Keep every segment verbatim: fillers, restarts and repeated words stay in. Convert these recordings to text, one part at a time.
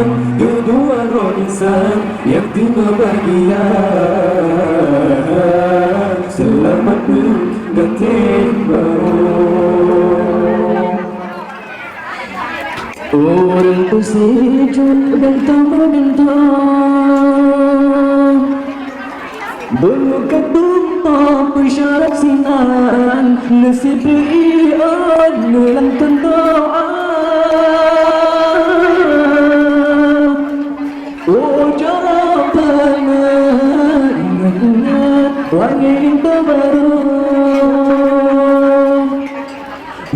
Keudua droe insan nyang teungoh bahagia, seulamat peuganti baru. Ureueng peusijuek gantong-gantong, beuleukat tumpah peusyarat sinan, neusibri ion meulanteun doa. Oh, jalan peuneuh ingat-ingat wangi linto barô.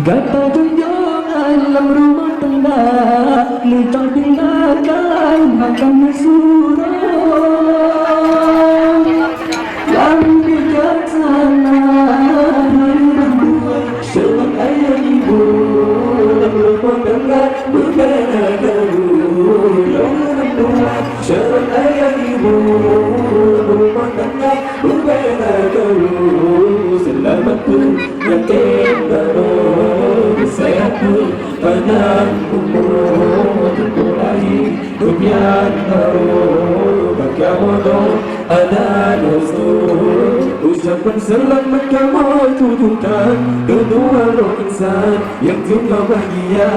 Gata junjungan lam rumoh tangga, neucok tindakan makan meusurah. Lam bijaksana, seuleuman ayah ibu, lam rumoh tangga beubeda karu. Seuleuman ayah ibu, lam rumoh tangga beubeda karu. Seulamat peuganti baru, seuhat peuganti panyang umu, teungku lahé dunia baru, bak kamoe doa dan restu. Ucapan seulamat kamoe tujukan keudua droe insan nyang teungoh bahagia.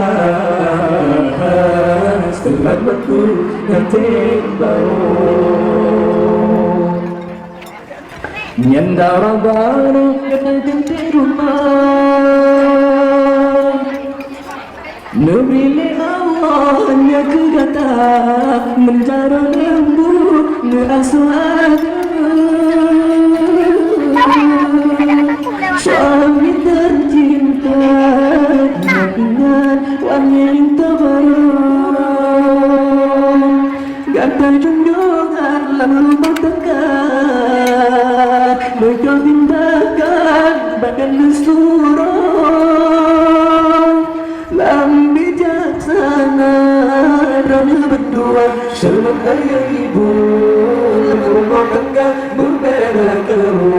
Seulamat peuganti baru. Nyan dara barô nyang teuntée rumoh. Neubri lé Allah nyan keu gata, meujaroe leumbot neuasoe aneuk. Suami tercinta, ingat-ingat wangi linto barô. Gata junjungan lam rumoh tangga, neucok tindakan badan neusurah. Lam bijaksana droeneuh beudua, seuleuman ayah ibu, lam rumoh tangga beubeda karu.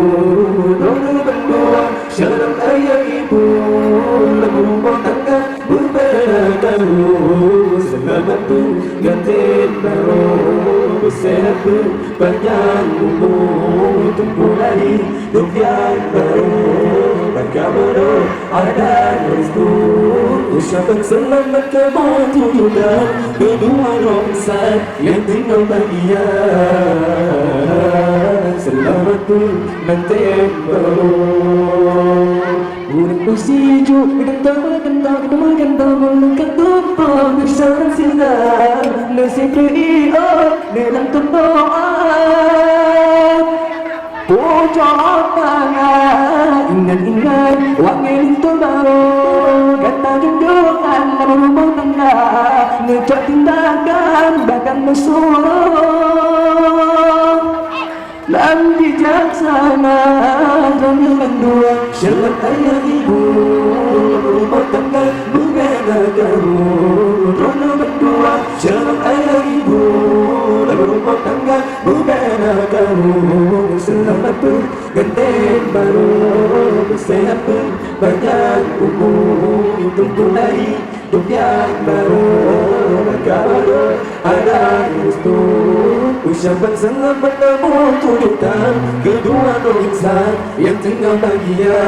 Droeneuh beudua, seuleuman ayah ibu, lam rumoh tangga beubeda karu. Seulamat peuganti baru, seuhat peupanjang umu, teungku lahé dunia baru, bak kamoe doa dan restu. Ucapan seulamat kamoe tujukan keudua droe insan nyang teungoh bahagia. Seulamat peuganti baru. Ureueng peusijuek gantong-gantong, gantong-gantong, beuleukat tumpah peusyarat sinan, neusibri ion meulanteun doa. Pucok tangan, ingat-ingat wangi linto barô. Gata junjungan lam rumoh tangga, neucok tindakan badan neusurah. Lam bijaksana droeneuh beudua, seuleuman ayah ibu, lam rumoh tangga beubeda karu. Droeneuh beudua, seuleuman ayah ibu, lam rumoh tangga beubeda karu. Seulamat peuganti baru, seuhat peupanjang umu, teungku lahé dunia baru, bak kamoe doa dan restu. Ucapan seulamat kamoe tujukan keudua droe insan nyang teungoh bahagia.